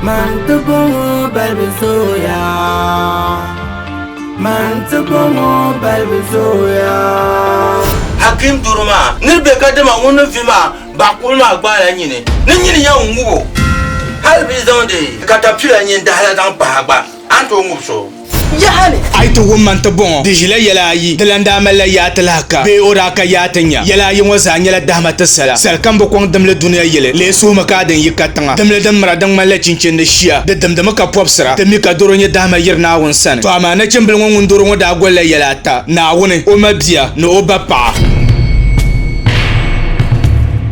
Man ti bɔŋɔ balibu zooya. Man ti bɔŋɔ balibu zooya. Hakim doro maa ni be ka dama ŋun ni vi maa baɣakuli maa gbaala nyini ni nyini yɛn ŋub o hal bɛ yi zaŋdi katapila nyini dahi la zaŋ pahi a gba a ni tooi ŋub so. Yaha ni. A yi ti wum ma n-ti bɔŋɔ, di ʒila yɛla ayi, di lan daa malila yaa ti lahi ka, bee o daa ka yaa ti nya. Yɛla ayi ŋɔ zaa nyɛla dahima ti sala. Sali kam bi kɔŋ dimli dunia yili, lee suhimi ka a din yi katiŋa. Dimli din mira din ŋmanila chinchini ni shia, di dimdimi ka pɔbisira. Ti mi ka doro nyɛ dahima yiri Naawuni sani. Tɔ amaa nachimbila ŋɔ ŋun doro ŋɔ daa golila yɛla ata, Naawuni, o ma bia, ni o ba paɣa.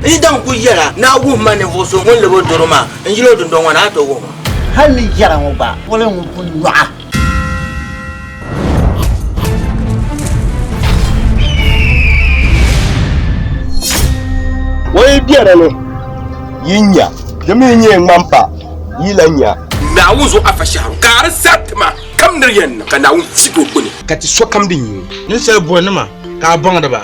N yi daŋ kul yɛra ni a wuhi ma ninvuɣ so ŋun lab o doro maa n-yil o dundɔŋ ŋɔ ni, a ni tooi wuhi ma. Hal ni yɛra ŋɔ gba, wula ŋun pun nyɔɣa. O yi be di ni, yi nya, di mi nyɛ ŋmani pa, yi lan nya. Naawuni zuɣu afa shɛhiru, ka a di sariti ma kam ni di yɛn niŋ, ka Naawuni fiig o gbini. Ka ti sokam di nyu. Ninsal bɔrinima ka a baŋdi ba.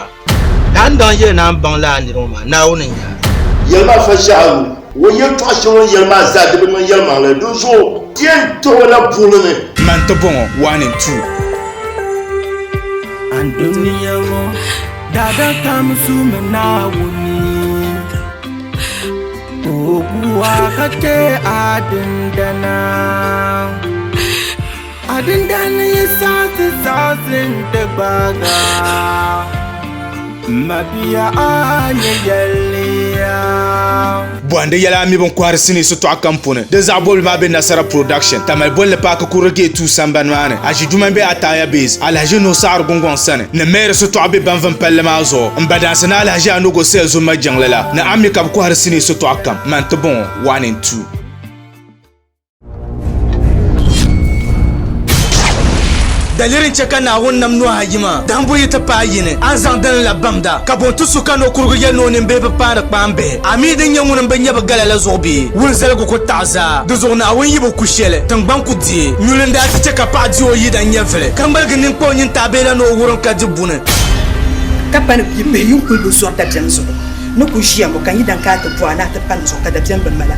Ka a ni daŋ yɛli ni a ni baŋ lala niriba maa, Naawuni n-nyɛ a. Yɛli ma afa shɛhiru, o yɛtɔɣ shɛŋa o ni yɛli maa zaa di bi niŋ yɛlimaŋli, dinzuɣu ti yɛn tuhi o la buɣili ni. Man ti bɔŋɔ, one and two. Anduniya ŋɔ daadam kam sumi Naawuni. O buwa ka chɛ a dindana. A dindani yi saɣisi saɣisi n-ti gbaag a. M mabia a nyɛ yɛlli ya. Bɔhindi yɛla a mi bin kɔhiri sinii sitɔɣu kam puuni. Di zaɣ bɔbili maa be Nasara Production, Tamale bolli paaki kurili gate 2 sambani maa ni. Aʒi Jumani be Ataya Base, Alhaji Nuhu Saɣiri Gungɔŋ sani, ni Mary sitɔɣu be Banvim palli maa zuɣu. M ba dansi ni Alhaji Anogo Sale Zomma jiŋli la, ni a mi ka bɛ kɔhiri sinii sitɔɣu kam. Man ti bɔŋɔ, 1 and 2. Daliri n-chɛ ka Naawuni nam nɔhi ayi maa dahimbu yi ti paai yini, a ni zaŋ dini la bamda, ka bo nti su ka no kurigi yɛli ni o nimbihi bi paani kpaambihi. A mi din nyɛ ŋuni m-bi nya bi gala la zuɣu bee? Wuni zaligu ku taɣi zaa. Di zuɣu Naawuni yi bi ku shɛli, tiŋgbani ku deei. Nyuli n-daa ti chɛ ka paɣa di o yidan nyɛvili, ka ŋmaligi niŋ kpa o nyintaa bee la ni o wurim ka di buni. Ka pa ni yi bihi yi kuli bi zɔri dabiɛm zuɣu ni ku ʒiya ŋɔ, ka n yidan kana ti bɔh a ni a ti pa n zuɣu ka dabiɛm bi mal a.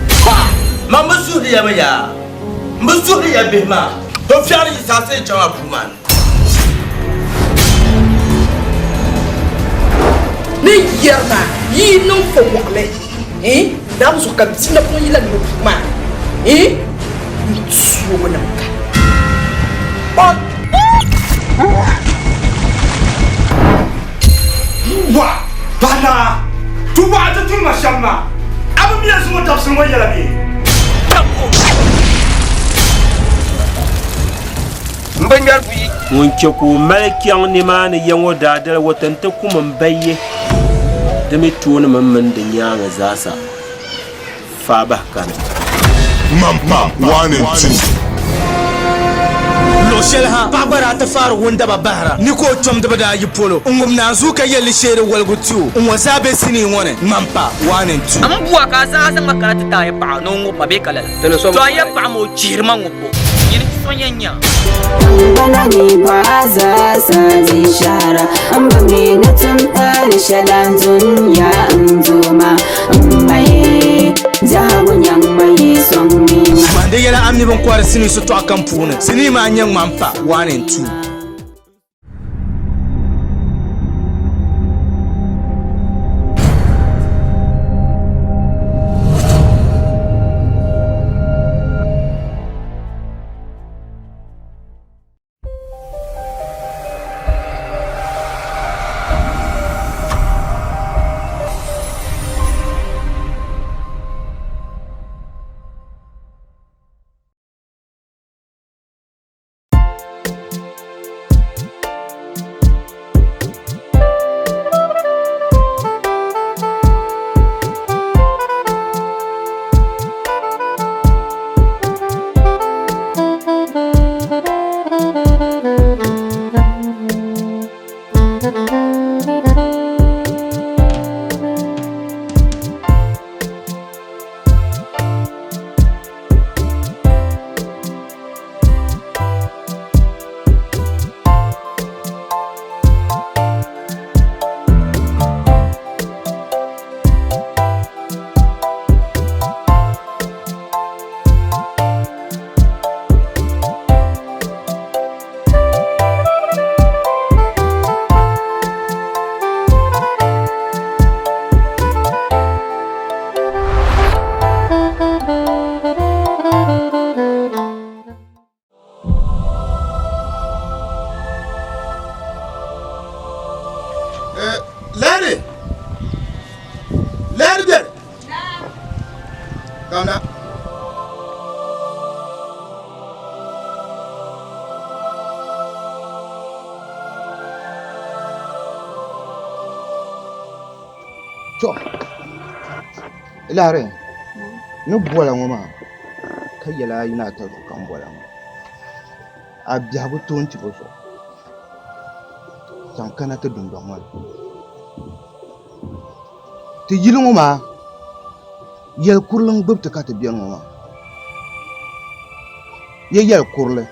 Man bi suhiri ya mi yaa, m bi suhiri ya bihi maa, to fiɛɣu ni yi saɣisi yi chaŋ a puu maa ni. Ni yɛri maa, yi yi niŋ fɔmɔɣili, Naawuni zuɣu ka bia napɔŋ yi lan niŋ puu maa ni, n tuonim ka. Wa! Paɣa naa, tubu a ti tum ma shɛm maa, a bi mi a zuŋɔ dabisili ŋɔ yɛla bee? M bi ŋmɛri buyi. Ŋun chɛ ka o mali kpiɔŋ nimaani ya ŋɔ daadali wata nti kum m ba ye, di mi tooni mini mini di nyaaŋa zaasa faabahi kani. Ŋmampa 1 and 2. Luɣ shɛli ha, paɣa gba daa ti faari wundaba bahira ni ka o chomdiba daa yi polo n-ŋub naanzuu ka yɛl li sheeri woligu ti o. N-ŋɔ zaa be sinii ŋɔ ni, Ŋmampa 1 and 2. M bua ka a zaŋ a zaŋ ma kana ti ti a ya paɣa ni o ŋub ma bee ka lala? To a ya paɣa ma o chihiri ma ŋubbu. Nyini so yɛn nya. Tiŋgbana ni bɔha zaasa di shɛhira M bi mi ni tum taali shɛli dunia n Duuma M ma ye biɛhigu nyaŋ ma yi sɔŋ mi ma. Di yɛla a mi bin kɔhiri sinii sitɔɣu kam puuni, sinii maa n-nyɛ ŋmampa 1 and 2. To, lahiri ni bola ŋɔ maa ka yɛla a yi ni ata zuɣu ka n bola ŋɔ. A biɛhigu toon tibo zuɣu zaŋ kana ti dundɔŋ ŋɔ ni. Ti yili ŋɔ maa yɛl kurili n-gbubi ti ka ti beni ŋɔ maa. Ya yɛl kurili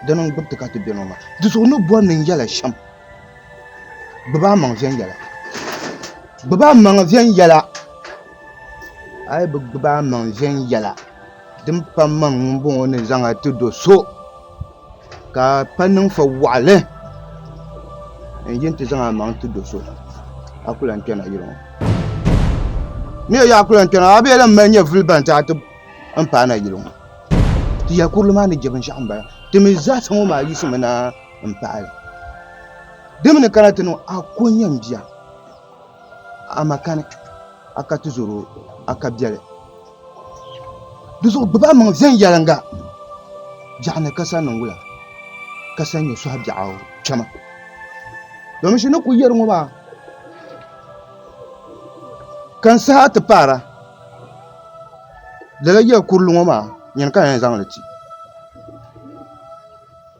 dini n-gbubi ti ka ti beni ŋɔ maa. Di zuɣu ni bɔri ni n yɛla shɛm, gbubi a maŋ viɛnyɛla. Gbubi a maŋ viɛnyɛla. A yi bi gbubi a maŋ viɛnyɛla, din pa maŋ m-bɔŋɔ ni zaŋ a ti do so ka a pa niŋ fa waɣili n-yi nti zaŋ a maŋ ti do so, a ku lan kpɛna yili ŋɔ. Ni yɛli a ku lan kpɛna, a bee lan mali nyɛvili baŋ ti a ti n paai na yili ŋɔ. Ti yɛli kurili maa ni je binshɛɣu m-bala. Ti mi zaasa ŋɔ maa yiɣisimi na m-paai li. Di mi ni kana ti niŋ a ko n-nyɛ m bia, a ma kani, a ka tizɔro, a ka biɛli. Di zuɣu gbubi a maŋ viɛnyɛliŋga biɛɣu ni ka sa niŋ wula ka sa nyɛ sɔhi biɛɣu kpɛma. Domin shi ni ku yɛri ŋɔ maa ka n saha ti paara lala yɛl kurili ŋɔ maa nyini ka yɛn zaŋ li ti.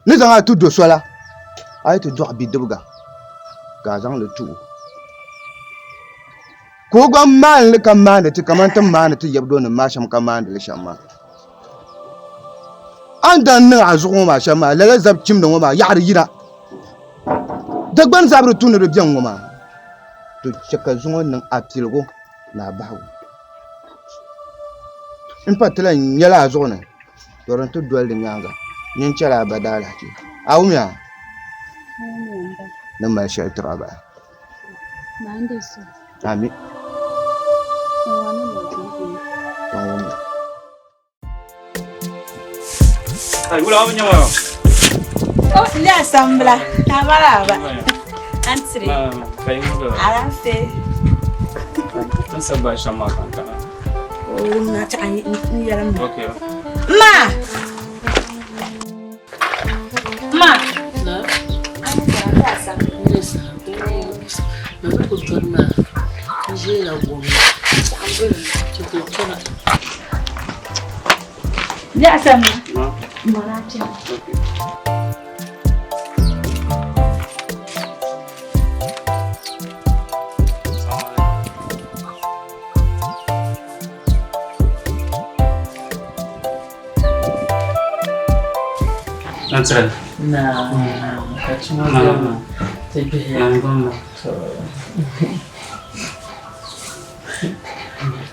Ni zaŋ a ti do so la, a yi ti dɔɣi bidibiga ka a zaŋ li ti o. Ka o gba maani li ka maani ti kamani ti ni maani ti yabidɔnim maa shɛm ka maandi li shɛm maa. A ni daa niŋ a zuɣu ŋɔ maa shɛm maa, lala zab chimdi ŋɔ maa yaɣiri yina. Dagbani zabiri tu ni di beni ŋɔ maa, to chɛ ka zuŋɔ niŋ a piligu ni a bahigu. M pa ti lan nyɛla a zuɣu ni, to di ni ti doli di nyaaŋa. Nyin chɛla a ba daalahichi. A wumya? Ni mali shɛli tir a bahi. Ami. Ay, wula abu nyama. Oh, ne asambla. Amaraba. Antire. Alamfe. Tun sabba shamma kan kana. Oh, na ta an yaram. Okay. Ma. Ma. Na. Ma bi ku doli maa n ʒiɛla gom ni ti ku kpɛna.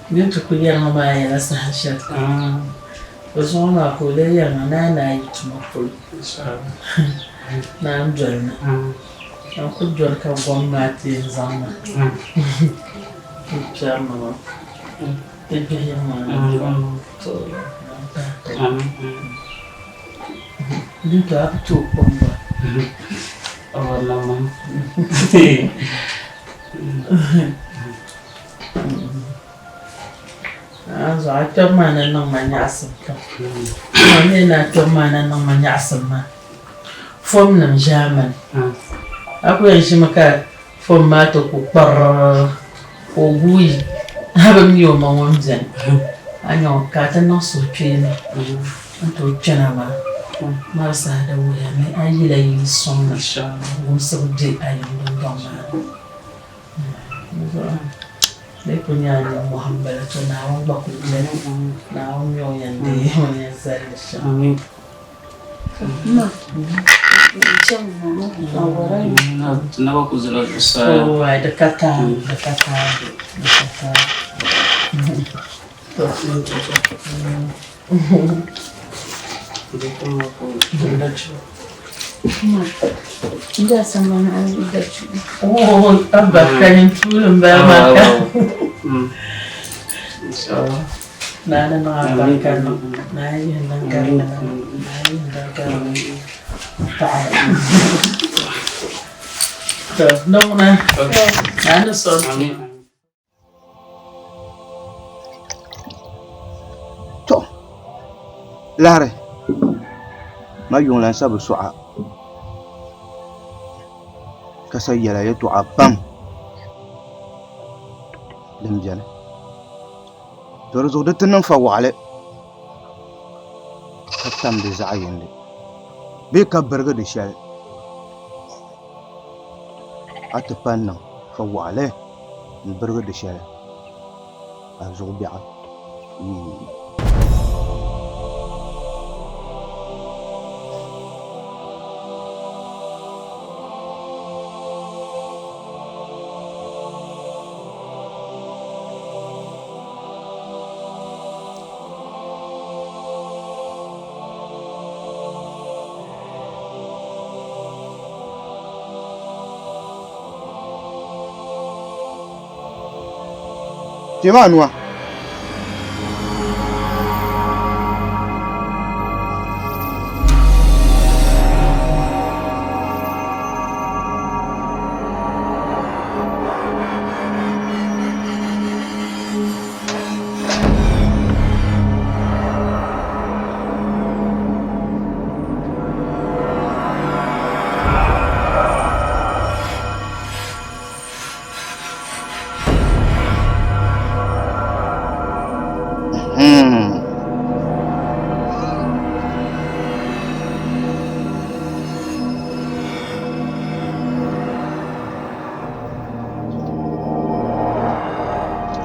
Din ti kuli yɛri ma maa nyɛla saha shɛli o zuɣu maa ka o lee yɛri ma ni a ni a yi tuma polo ni a ni doli ma ka n kuli doli ka gom maa ti yɛn zaŋ ma n-kpɛri ma maa ti gbihi ya maa Din to a ku tooi kpam gba. A kpɛbu maa na niŋ ma nyaɣisim pam. A mi ni a kpɛbu maa na niŋ ma nyaɣisim maa, fomnim ʒiɛmani. A ku yɛn ʒimi ka fom maa ti ku kparr ka o guui a bi mi o ma ŋun beni. A nya o ka a ti niŋ suhukpeeni n-tooi kpɛna maa. Marisa di wuhiya ni a yila yili suŋ ni wumsibu be a yiŋ dundɔŋ maa ni. Di yi kuli nyɛ a nimmohi m-bala, to Naawuni gba kuli beni. Naawuni mi o yɛn deei o ni yɛn zali li shɛm. Di ka taali, di ka taali, di ka taali. To lahiri ma yuŋ lan sa bi sɔɣa ka sa yɛla yɛtɔɣa pam din beni. To di zuɣu di ti niŋ fa waɣili ka tam di zaɣ yindi bee ka birigi di shɛli a ti pa niŋ fa waɣili m-birigi di shɛli a zuɣu biɛɣu yi. Kpɛ maa nua.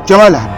Kpɛma lahi.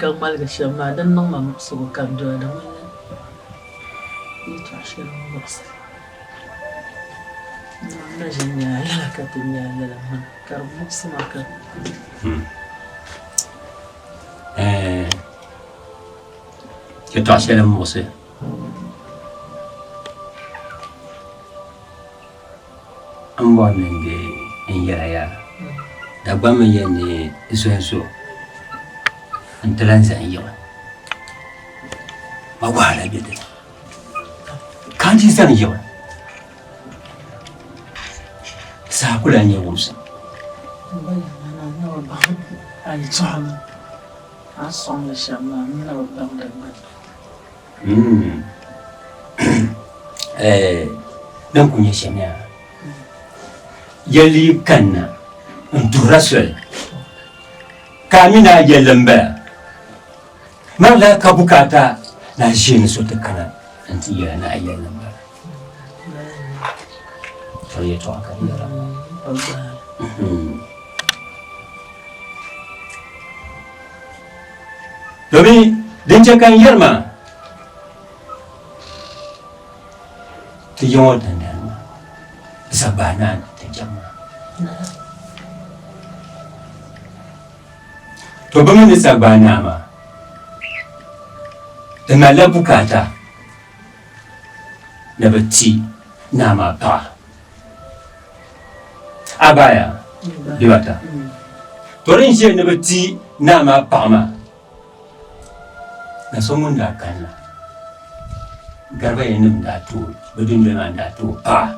Ka ŋmaligi shɛm maa din niŋ ma muɣisigu ka n doli di ŋmanila yɛltɔɣa shɛli n muɣisi n na ʒi n-nya a lala ka ti nya a lala maa ka di muɣisi ma ka. Yɛltɔɣa shɛli n muɣisi n bɔri ni n deei n yɛla yaa Dagbaŋ mi yɛn ni zonzo n ti lahi zaŋ yiɣi ma wahala bɛ dini ka n ti zaŋ yiɣi saha ku lahi nyɛ wumsi. Din ku nyɛ shɛm yaa yɛlli yi kanna n tuhira soli ka a mi ni a yɛlli n bala man lahi ka bukaata ni a ʒiini so ti kana n ti yɛla ni a yɛlli n bala to yɛltɔɣa ka di yɛra. Domin din chɛ ka n yɛri maa, ti ya ŋɔ dindali maa Zagbahi naa ni ti jɛm maa. To bɛ mi ni Zagbahi naa maa di malila bukaata ni bɛ ti naa maa paɣa. Abaya bibata. To din ʒiya ni bɛ ti naa maa paɣa maa, na so ŋun daa kanna Garibaya nim daa ti o bɛ dundoli maa daa ti o paɣa.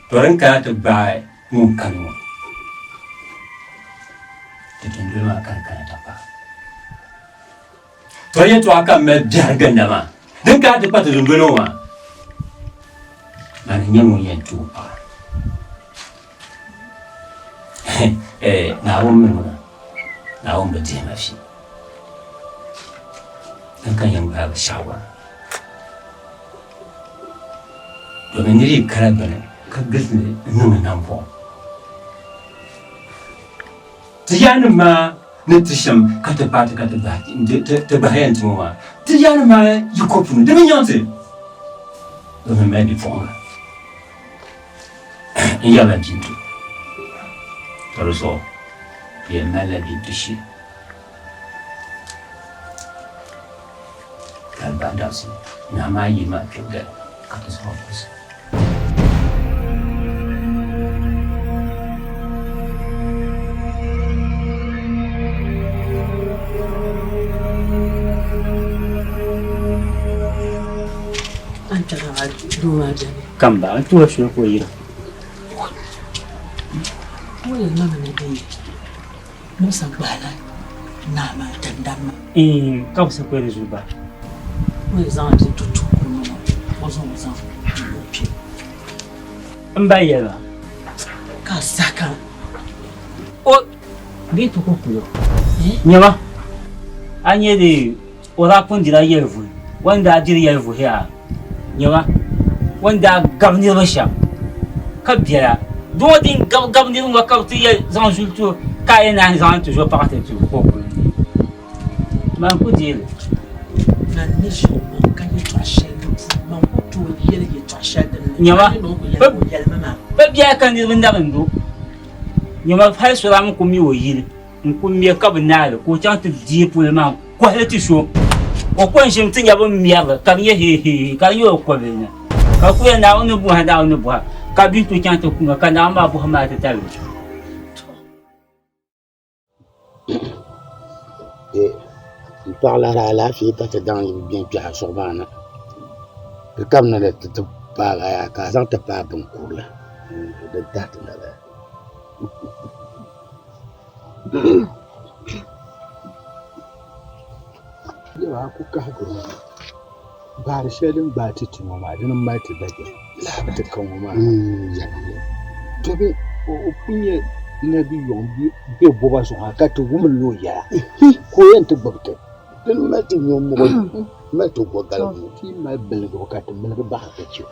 To din kana ti gbaai ŋun kani ŋɔ, ti dundoli maa kani kana ti paai. To yɛtɔɣa ka m mali biɛri ginda maa, din kana ti kpa ti dundoli ŋɔ maa, mani n-nyɛ ŋun yɛn ti o paɣa. Eh, Naawuni mini ŋuna, Naawuni bi dihi ma fi. Din ka yɛn gbaagi shaawara. Domin nir yi kala bini ka gili li n-niŋdi nambɔɣu. Ti yaannim maa ni ti shɛm ka ti paai ti ka ti bahi ya nti ŋɔ maa, ti yaannim maa yiko puuni di bi nyaŋ ti, domin mali bipuɣiŋga n-yɛrila bintu, to di zuɣu bɛ yɛn malila bintu shee ka di bahi dabisili naa maa yili maa kpɛbu dali ka ti zaŋ o kuɣisi. Kamba, n tuhi shuli ka o yira. Ka bi sa kuli di zuɣu ba. N ba yɛli ba. Ka saka. O bɛ ti ku kulo. Nyama, a nyɛ di o daa pun dila yɛlivuhi, o ni daa diri yɛlivuhi yaa nyama, o ni daa gabi niriba shɛm ka biɛla. Di ŋɔ din gabi gabi niriba ŋɔ ka bɛ ti yɛli zaŋ zuli ti o ka a yɛn naan zaŋ ti zo paɣa ti ti o ka o kuli neei. Man ku deei li. Man ni ʒi o maŋ ka yɛtɔɣ shɛli di puuni, man ku tooi yɛli yɛtɔɣ shɛli din ni Nyama, ka ni o ku yɛli o yɛlimi maa. bɛ biɛla ka niriba narim do. Nyama, hal so daa mi ku mi o yili n-ku me ka bɛ naai li ka o chaŋ ti deei polo maa n-kɔhi li ti so. O ko n-ʒimi ti nya bɛ ni mɛri li ka di nyɛ heeheehe ka di nyɛ o kɔbili ni. Ka ku yɛli, Naawuni ni bɔhi, Naawuni ni bɔhi. Ka Bintu chaŋ ti kuŋa ka Naawuni maa bɔhi maa ti tabili. N paɣa lari alaafee ka ti daŋ yi bi bɛ kpɛha zuɣu maa na di kabina ni ti ti paagi a yaa ka a zaŋ ti paai bin kurili din tahi ti na la. Yɛba a ku kahigiri mi baari shɛli din gbaai ti ti ŋɔ maa dini m-mali ti dabiɛm ti ka ŋɔ maa. Domi o pun nyɛ nabi yɔŋ be bɔba zuɣu ha ka ti wum li o yɛla ka o yɛn ti gbubi ti. Dini mali ti nyɔmuɣi mali ti gɔgaligu. Ti yi mali biligibu ka ti miligi bahi ka chɛ.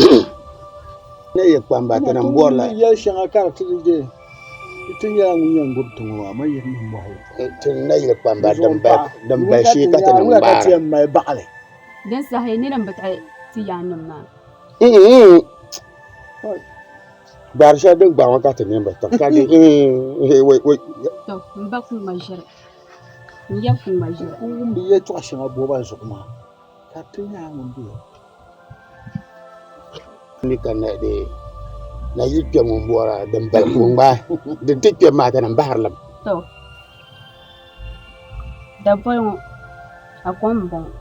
Ni yi kpamba ti ni bɔrila. Yɛl shɛŋa ka di ti di Ti nyɛla ŋun yɛn gbubi tiŋ ŋɔ maa, ma yihi nimmohi. Ti ni na yili kpamba din bali shee ka ti ni ŋmaara. Ti yɛn mali baɣali. Din saha yi niriba bi taɣi ti yaannim maa. Gbaari shɛli din gbaai ŋɔ ka ti nini bi tiɣi ka di To, m ba ku ŋma ʒiri. N yab ku ŋma ʒiri. N wumdi yɛltɔɣa shɛŋa bɔba zuɣu maa ka ti nyɛla ŋun be. Ni ka na di na yi kpɛm ŋun bɔra din bali ka o ŋmaai din ti kpɛm maa ka din bahiri lim. To, daboli ŋɔ a kom m-bɔŋɔ.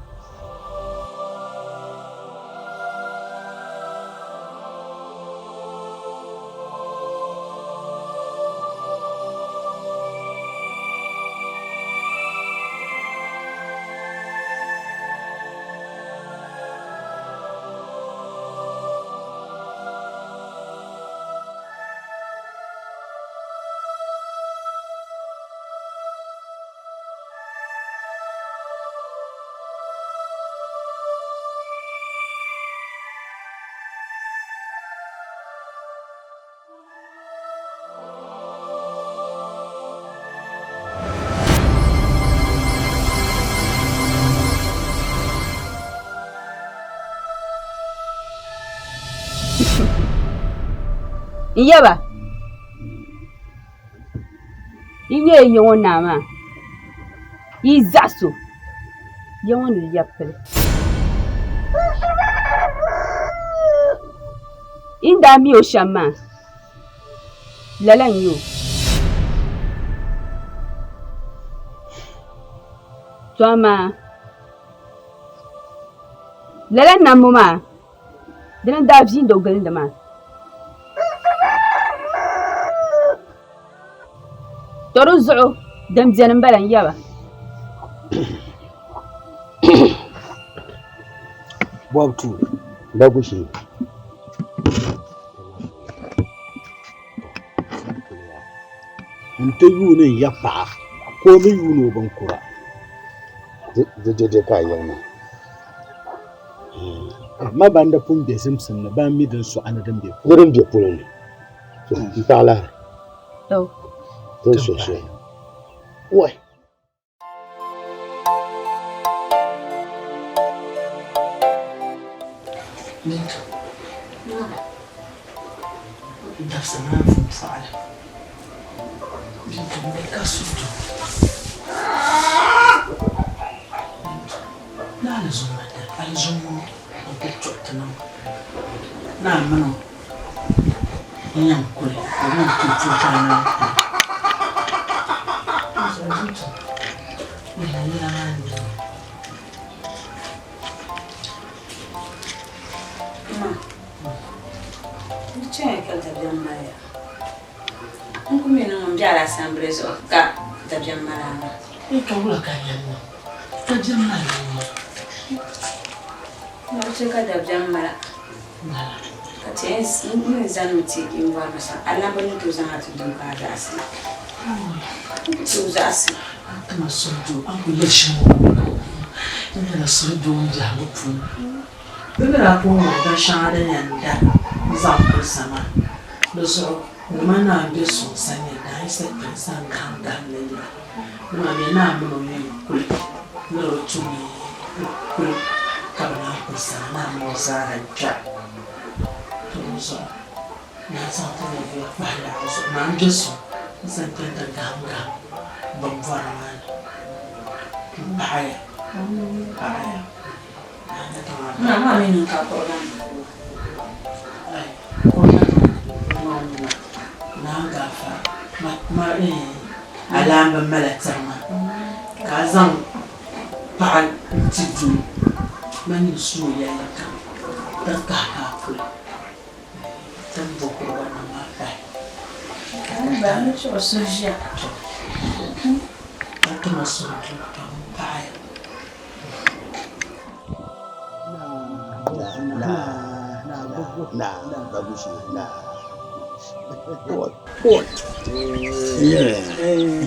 N yaba yi nyɛla ya ŋɔ naa maa yi zaɣis o ya ŋɔ ni lɛbi pili yi ni daa mi o shɛm maa Lala n-nyɛ o. To amaa lala nambu maa dini n-daa viindi o gilindi maa. To di zuɣu din beni m-bala n-yaba. Bɔbu tuuli. Bagushi. N-ti yuuni n ya paɣa ka o mi yuuni o binkura. Di dɛde ka a yɛli maa. Ma ban di pun be zimsim ni ban mi din sɔɣi ni din be polo. Ni din be polo ni. M paɣa lahiri. Din suhi suhi. Wai! Bintu. Dabisa maa pumpɔɣili. Bintu m be ka suhudo. Bintu ni alizumma dali, alizumma ŋɔ n kuli tuɣi ti niŋ ni a mini o n-yɛn kuli ka bɛ yɛn kuli puli ka a naan kuli. Bintu, yɛla yɛla maa n-nyɛ li. Ma, di chɛya ka dabiɛm mali ya. N ku mi ni ŋun be alaasambili zuɣu ka dabiɛm mali a maa. N ka wula ka n yɛn niŋ? Dabiɛm mali ma maa. Di chɛ ka dabiɛm mali a. Ka ti yɛn n zanimi ti n bɔri ba shɛm, a lambi ni tooi zaŋ a ti doo ka a zaɣisi. N ku tooi zaɣisi. A ti ma suhudoo, a ni kul yɛli shɛm ŋɔ n nyɛla suhudoo m biɛhigu puuni. Bɛ mi daa pun wuhi binshɛŋa din yɛn da n-zaŋ kuli sa maa. Di zuɣu ŋuma naan be suŋ sa nyɛ dahinshɛli kpe n-sa n-gahim gahim li yila. Dama bɛ naan min o yɛn kuli ni di bi tu ni bɛ kuli ka bɛ naan kuli sa na naan min o zaa n-kpɛri. To di zuɣu naan zaŋ ti nyɛvuya kpahi yaɣi zuɣu naan be suŋ n-sa n-kpe nti gahim gahim bimbɔra maa ni. M paɣiya, m paɣiya. Maa mi niŋ ka kuɣu lan Alaamba mala tiri ma ka a zaŋ paɣa n-ti doo ma nyin su o yɛlli kam ti kahi ka a kuli ti ni bo kuriga nim maa pahi ka ti ma suhudoo pam m-paɣiya.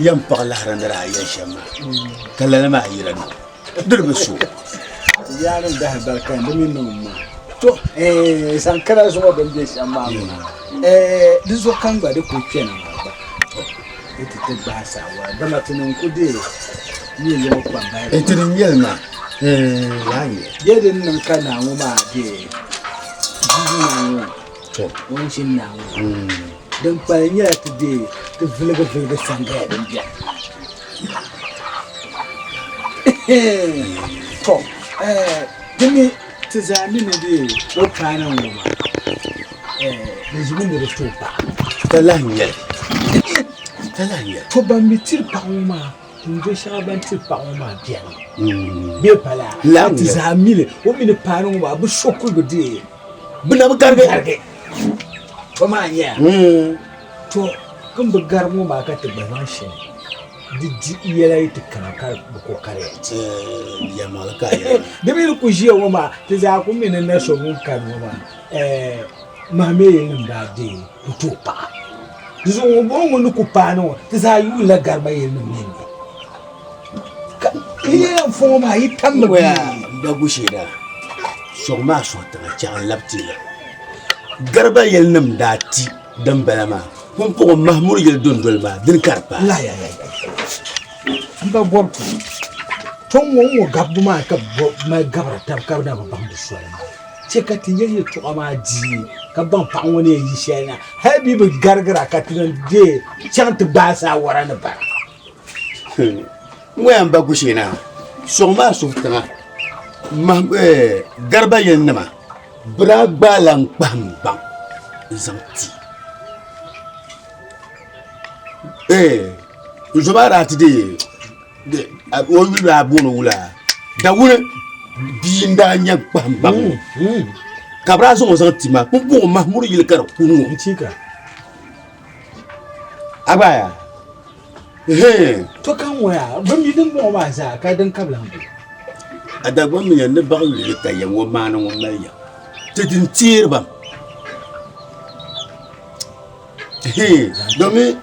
Yɛm paɣa lahiri ni daa yɛli shɛm maa ka lala maa yira na di di bi so. Yaanim dahi barika di mi niŋ ma. To sankara zuŋɔ bin bɛ shɛm maa di zuɣu kam gba di kuli kpɛna maa gba. Di ti ti gbahi saawara dama ti niŋ ku deei nyɛ yiŋɔ kpambaliba. Ti di nyɛli maa yaa nyɛ. Yɛ din niŋ ka naa ŋɔ maa deei ʒii naa ŋɔ o ni ʒini naa ŋɔ din kpalim nyɛla ti deei ti viligi viligi sangaya din biɛni. To ti mi ti zaa mi ni deei o paana ŋɔ maa di ʒimi ni di tooi paɣa. Ka lahi nyɛli. Ka lahi nyɛli. To ban mi tiri paɣa ŋɔ maa tuun shɛŋa ban tiri paɣa ŋɔ maa bɛni bee pala ti zaa mi li o mi ni paani ŋɔ maa bi so kuli bi deei bi na bi garigi to maa nyɛya to kin bi garigi ŋɔ maa ka ti gba zaŋ shɛli di di yɛla yi ti kana ka bi ko kariya yɛlimaŋli ka a yɛli di mi ni ku ʒiya ŋɔ maa ti zaa ku mi ni na so ŋun kani ŋɔ maa mahami yɛli nim daa deei ku tooi paɣa di zuɣu ŋun bɔŋɔ ŋun ni ku paani ŋɔ ti zaa yuunila garima yɛli nim nini ka yi yɛn fɔŋɔ maa yi tammi waya ba gushee sɔŋ maa sɔŋ tiŋa chaŋ n labi ti ya gariba yɛli nim daa ti din bala maa pumpɔŋɔ mahmuri yɛli dondoli maa dini ka di paai n ba bɔbi tu to ŋɔ ŋɔ gabbu maa ka mali gabira tabi ka bi na bi baŋ di soli maa chɛ ka ti yɛli yɛltɔɣa maa dii ka baŋ paɣa ŋɔ ni yɛn yi shɛli na hali bɛ bi garigira ka ti niŋ dee chaŋ ti gbaai saawara ni bara. Ŋɔ yɛn ba Gushee naa sɔŋ maa suhu tiŋa gariba yɛlinima bɛ daa gbaala n-kpahim gbaŋ n-zaŋ ti n zo maa daa ti dee o yuli daa booni wula Dawuni bia n-daa nyɛ kpahim gbaŋ ŋɔ ka bɛ daa zaŋ o zaŋ ti ma pumpɔŋɔ Mahmud yili ka di kuni ŋɔ a gba yaa To ka ŋɔ yaa bɛ mi din bɔŋɔ maa zaa ka din ka bi lahi bɛ. A Dagbaŋ mi ya ni baɣa yuli ka ya ŋɔ maani ŋɔ mali ya ti din teeri ba domin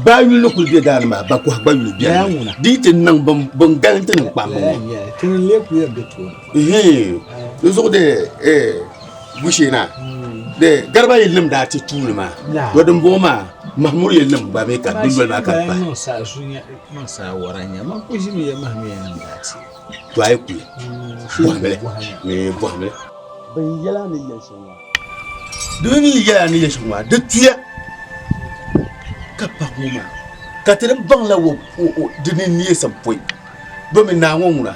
Baa yuli ni kuli be daa ni maa, bakɔhi gba yuli beni mi. Di yi ti niŋ bɛn galim ti ni kpamba ŋɔ. Di zuɣu di Gushee naa, di Gariba yilinim daa ti tuuli maa. To dimbɔŋɔ maa, Mahmur yilinim gba mi ka dundoli maa ka di pahi. To a yi kuli bɔhimli, bɔhimli. Bɛn yɛl a ni yɛli shɛm maa. Di mi ni yɛl a ni yɛli shɛm maa, di tuya ka paɣ ŋɔ maa, ka ti di baŋla di ni neesim pɔi, domi naa ŋɔ ŋuna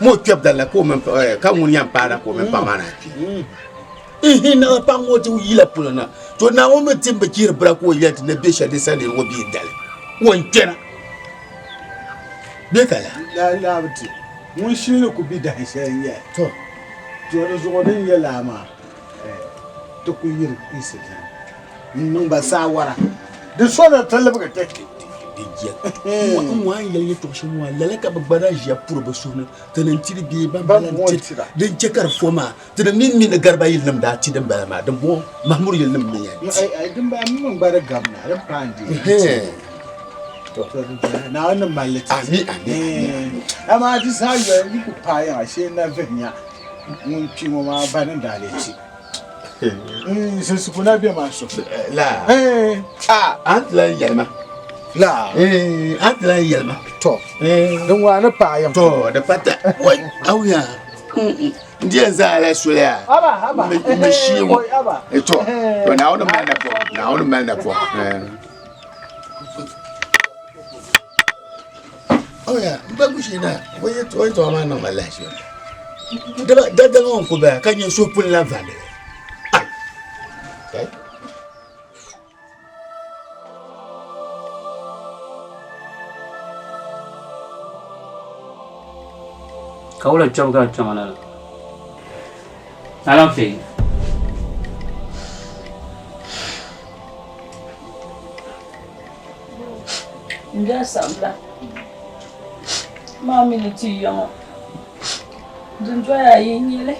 ma o kpɛbu dali la ka o mini ka ŋuni yɛn paana ka o mini paɣ maa naan kpi. Ihi naɣila paɣ ŋɔ ti yila polo na, to naa ŋɔ mi ti bi chihiri bira ka o yɛli ti ni be shɛli di sa niriba ŋɔ bee dali o ni kpɛna bee ka laa. Lala bi ti. Ŋun shili ni ku bi dahin shɛli n-nyɛ li. To di zuɣu din nyɛ laa maa, ti ku yiri Yisa zani n-niŋ ba saawara. Di so ni ti libigi ti. Di je. N ŋɔ a ni yɛli yɛtɔɣ shɛli ŋɔ maa, lala ka bɛ gba daa ʒiya puri bɛ suhu ni, ti ni tiri bee ban bala n-ti din chɛ ka di fo maa. Ti ni mi mi ni Gariba yilinim daa ti din bala maa, dimbɔŋɔ Mahmur yilinim mi yɛn ti. Din bala mi mini gba di gabina, din paai n-di yɛn ti. Naawuni ni mali li ti. Ami, ami, ami. Amaa di zaa yoli yi ku paai yaŋa shee n na vihi nya ŋun kpi ŋɔ maa ba ni daa lee ti. Zilisigu na be maa so. La. A, a ni ti lan yɛli ma. La. A ni ti lan yɛli ma. Tɔ. Din ŋɔ a ni paai yaŋ. Tɔ, di pata. Wai, awuya. N di yɛn zaa la soli a mi shii ŋɔ. Tɔ, tɔ Naawuni mali napɔŋ, Naawuni mali napɔŋ. Oya, n ba gushi na, o yɛtɔɣa maa niŋ ma lahiʒiba. Daadama ŋɔ n-ku bala ka nyɛ suhu puli lan vandi li. Ai! Ka wula kpɛbu ka a kpɛma lala? Alaafee? N biɛhi samda maa mi ni ti ya ŋɔ dundoya ayi n nyɛli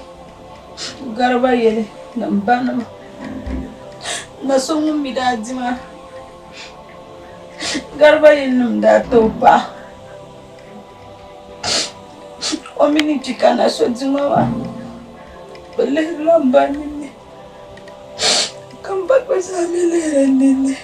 gariba yili ni m ba nima na so ŋun mi daa di maa gariba yili nima daa ti o paɣa o mi ni kpi ka na so di ŋɔ maa bɛ lihirila m ba ninni. Ka m ba gba zaa mi lihiri n ninni.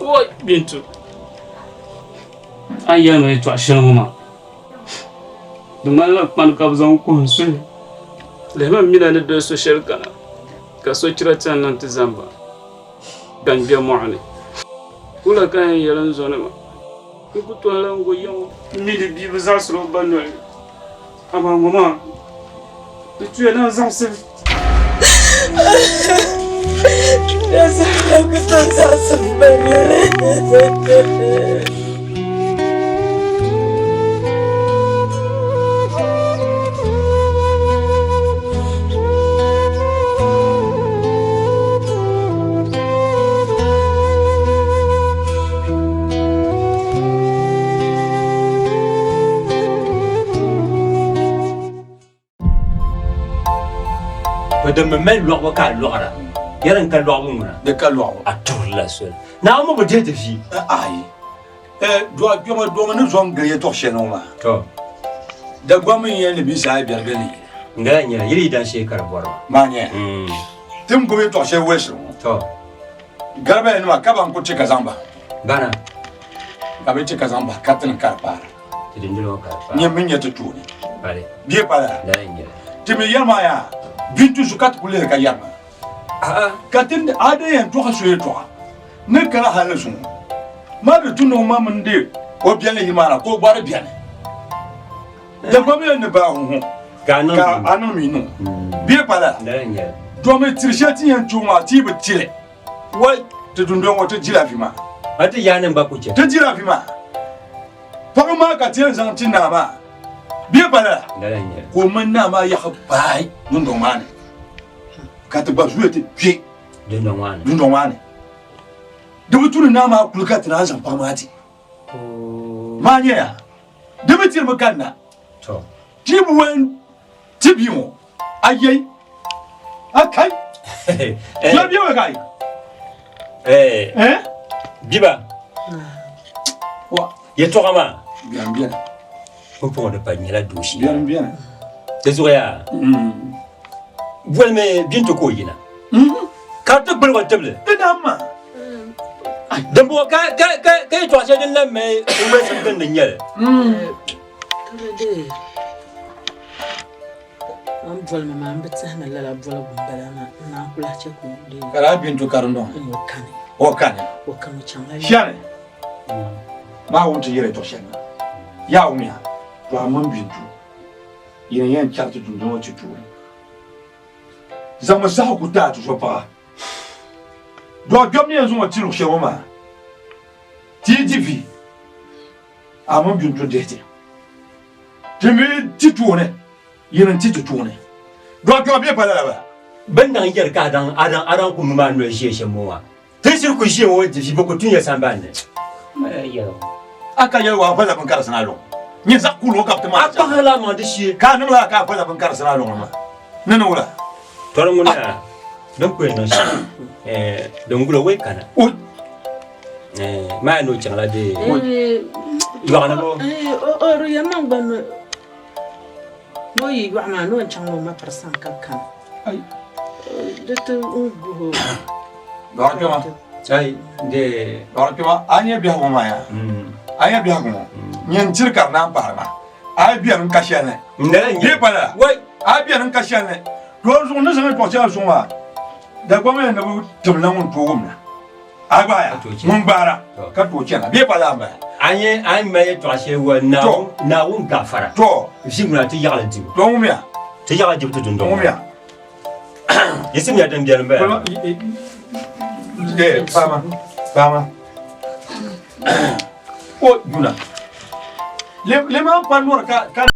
Woi Bintu, a ni yɛli ma yɛtɔɣ shɛli ŋɔ maa, di ŋmanila kpani ka bɛ zaŋ kuhi n suhi. Lihimi m mina ni doli so shɛli kana, ka sochira chanina nti zani ba. Ka n kpe mɔɣu ni. Wula ka n yɛn yɛli n zɔnima? N ku tooi lan go ya ŋɔ. M mi di bia bi zaɣisiri o ba noli, amaa ŋɔ maa di tuya ni a zaɣisi li. N ku tooi zaɣisi m ba noli. Bɛ din bi mali lɔɣibu ka a lɔɣira, ya din ka lɔɣibu ŋuna. Di ka lɔɣibu. A tuhirila soli. Naawuni mi bi dihi ti vi. Ayi. Dɔɣi kpɛma dɔmi ni zɔn gili yɛtɔɣ shɛli ŋɔ maa. To. Dagbamba n yɛli ni bia zaa bɛrigi ni yili. N gala nyɛla yili yi dan shee ka di bɔri ba. Maa nyɛ. Ti ni gbubi yɛtɔɣ shɛli wolisi ŋɔ. To. Garibaya nima ka ban ku chɛ ka zaŋ ba. Bana. Ka bɛ chɛ ka zaŋ ba ka ti ni ka di paara. Ti dindoli ŋɔ ka di paara. Nyɛ min nyɛ ti tooni. Bali. Bia pala. Lala n nyɛli. Ti mi yɛri maa yaa bintu zu ka ti ku lihiri ka yɛri maa. Ka ti a di yɛn tɔɣi so yɛtɔɣa ni kana hali ni zuŋɔ maa di tu ni o ma mini di o biɛli yili maa na ka o gba di biɛni. Dagbamba yɛli ni baa huhu ka a niŋ mi niŋ bee pala domi tiri shɛli ti yɛn ti o maa ti yi bi tili wai ti dundɔŋ ŋɔ ti dila vi maa. A ti yaannim gba ku chɛ. Ti dila vi maa. Paɣa maa ka ti yɛn zaŋ ti naa maa bee pala ka o mini naa maa yaɣi paai dundɔŋ maa ni. Ka ti gba zuya ti kpe dundɔŋ maa ni. Di bi tu ni naa maa kuli ka ti naan zaŋ paɣa maa ti. Maa nyɛya di bi tirimi kanna. Ti bi wen ti bia ŋɔ a yɛi a kai. Ya bia ŋɔ kai. Eh? Biba. Yɛtɔɣa maa. Biɛni biɛni. Pumpɔŋɔ di pa nyɛla dooshi. Biɛni biɛni. Di zuɣu yaa. Bolimi Bintu ka o yina. Ka di ti gbulig o tibili. Di damma. Dimbɔŋɔ ka ka ka ka yɛtɔɣa shɛli din lan mali ŋmɛsim gindi n-nyɛ li. Tiri dee o ni boli ma maa m bi tɛhi ni lala boligu m-bala maa n naan ku lahi chɛ ka o dee. Ka daa Bintu karindɔŋ. O kani. O kani. O kani o chaŋla Shɛli maa wum ti yɛli yɛtɔɣ shɛli maa. Yaa wumiya, to a mini Bintu yini yɛn chari ti dundɔŋ ŋɔ ti tuuli. Zaŋmi saɣigu ti a tuzɔpaɣa. Dɔɣi kpɛm ni yɛn zaŋ o ti luɣ shɛli ŋɔ maa, ti yi di vi, a mini Bintu dihi ti. Ti mi ti tooni, yini n-ti ti tooni. Dɔɣi kpɛma bee pa lala bala? Bɛ ni daŋ yɛri ka a daŋ a daŋ a daŋ ku mi maa noli ʒiɛ shɛm ŋɔ maa, ti shiri ku ʒiɛ ŋɔ di vi bɛ ku tunya sambani ni. A ka yɛli wa a valila binkarisina luŋ. Nyɛ zaɣ kurili ŋɔ ka bɛ ti maa. A kpahirila a maŋ di shee. Ka a niŋ lala ka a valila binkarisina luŋ maa ni ni wula? Tɔri ŋuni a din ku yɛn niŋ shɛm din gula wei kana. Maa ni o chaŋla di yɔɣu ni bɔ. O di yɛn niŋ gba ni o yi yɔɣu maa ni o ni chaŋ o ma piri sani ka kana. Di ti n guhi o. Dɔɣi kpɛma. Ai de. Dɔɣi kpɛma a nyɛ biɛhigu maa yaa. A nyɛ biɛhigu ŋɔ. Nyɛ n tiri ka di naan pahiri ma. A yi bɛni n ka shɛli ni. Bee pa lala. A yi bɛni n ka shɛli ni. To zuɣu ni zaŋ yɛltɔɣa shɛli zuɣu maa Dagbaŋ yɛn ni bi timla ŋun tooi wumda. A gba ya ŋun gbaara ka tooi chana bee pa lala m-bala. A nyɛ a ni mali yɛltɔɣa shɛli wa Naawuni gaafara. To. Ʒi ŋuna ti yaɣili dibu. To ŋumiya. Ti yaɣili dibu ti dundɔŋ. Ŋumiya. Yisimya din beni m-bala. Paama paama. O Juna. Lemani pa nɔri ka.